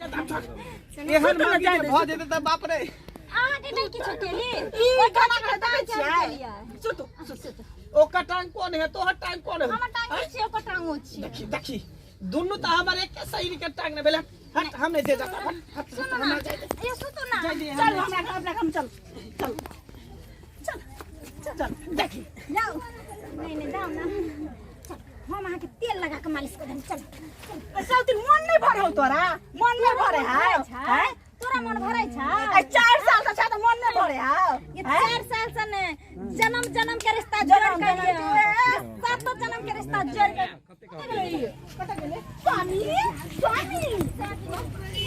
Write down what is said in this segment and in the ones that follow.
एहन सुतू ना, मौगी जाय जे दे, भऽ जेतै तऽ बाप रे। अहाँके नहि किछो केली। ई गाना के दाइ छियै। सुतू। सुतू। ओकर टांग कोन है, तोहर टांग कोन है? हमर टांग छी, ओकर टांगो छी। देखी देखी, दुनू तऽ हमर एके शरीर के टांग ने भेलै। हट, हम नहि दे जाता। हट हट, सुनू हमरा ना। जाय दे। ये सुतू ना। जाय दे। चल हमरा घर, अपना घर चल चल चल चल, देखी। जाउ। नहीं नहीं, जाउ ना। चल, हम अहाँके तेल लगा के मालिश कर देब। चल। सब दिन मन नहीं भरे तोरा, मन नहीं भरे है? है तोरा मन भरै छ? आ 4 साल से छ त मन नहीं भरे है? ये 4 साल से ने जन्म जन्म के रिश्ता जोड़ जन्म के जन्म लिए। के। सातो जन्म के रिश्ता जोड़ के। कतऽ गेलै? स्वामी, स्वामी।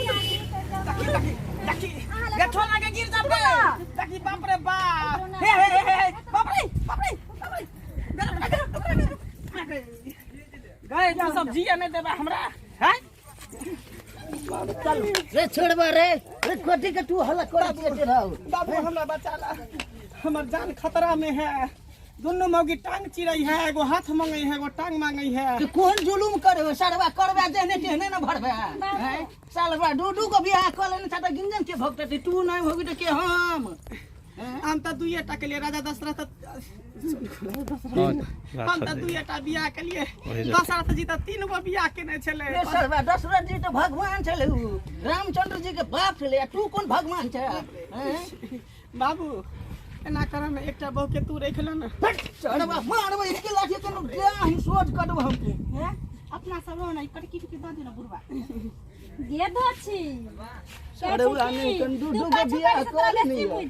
देखी देखी देखी, गठो लागे गिर जाबे। देखी, बाप रे बाप, हे हे हे हे, बाप रे बाप रे बाप रे, गरे गरे गए। तू सब जिया नहीं देबा हमरा हैं? रे छोड़बा रे, रे कथी के तू हल्ला करे छियै रे? बाबू, हमरा बचा ला, हमर जान खतरा में है। दुनू मौगी टांग चिरै है, एगो हाथ मांगे है, एगो टांग मांगे है। कि कोन जुलुम करे सरवा? करबे जेहने तेहने न भरबे हैं। सालवा दू दू गो बियाह कऽ लेने छ त गिंजन के भोगतै? तू नहि होबी त के हम? हम तऽ दुइए टा के लिए राजा दशरथ, हम तऽ दुइए टा बियाह के लिए, दशरथ जी तऽ 3 गो बियाह केने छलै। रे सरवा, दशरथ जी तऽ भगवान छलै, उ रामचंद्र जी के बाप छलै, आ तू कोन भगवान छ हैं? बाबू, एना कर ने, एकटा बहू के तू रख ले ने। हट सरवा, मारबै एके लाठी कोनो देह ही सोच कटब हमके। हैं, अपना सब ने कटकी के दऽ दियौ ने बुढ़वा। गेदो छी। सरवा नहि कन दू दू गो बियाह कऽ लेने यऽ।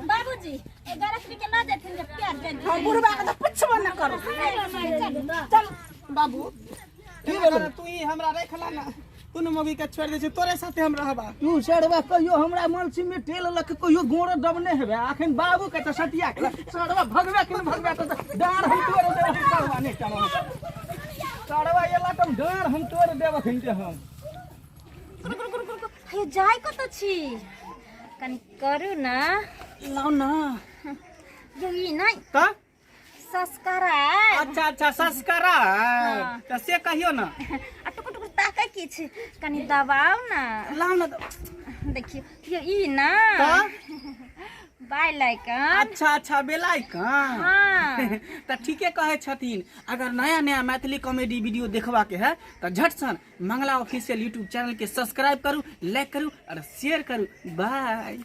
बाबूजी, 11 के न देथिन जे प्यार दे। हम बुढ़वा के तऽ पुछबो न करू। चल बाबू, की भेल? तू ही हमरा रख ले ना, दुनू मौगी के छोड़ दे छी, तोरे साथे हम रहबा। तू सरवा कहियो हमरा मलसी में तेल लक कहियो गोड़ दबने हेबे? अखन बाबू के तऽ सटिया के सरवा भगवे के न भगवे तऽ डाँड़ हम तोड़ देब सरवा। नहि चलो सरवा, एला तऽ डाँड़ हम तोड़ देब अखन के हम। रुक रुक रुक रुक, हे जाय कत छी? कनि करू ना। लाउ ना। यो ई नहि। तऽ संस्कार। अच्छा अच्छा, संस्कार। हाँ। तऽ से कहियो ना। आ टुकुर टुकुर ताकै की छै? कनि दबाउ ना। लाउ ना। देखियौ, यो ई ना। तऽ बाय लाइकन। अच्छा अच्छा, बेलाइकन। हाँ। तऽ ठीके कहै छथिन, अगर नया नया मैथिली कॉमेडी वीडियो देखबाके है तऽ झटसन मंगला ऑफिशियल यूट्यूब चैनल के सब्सक्राइब करू, लाइक करू और शेयर करू। बाय।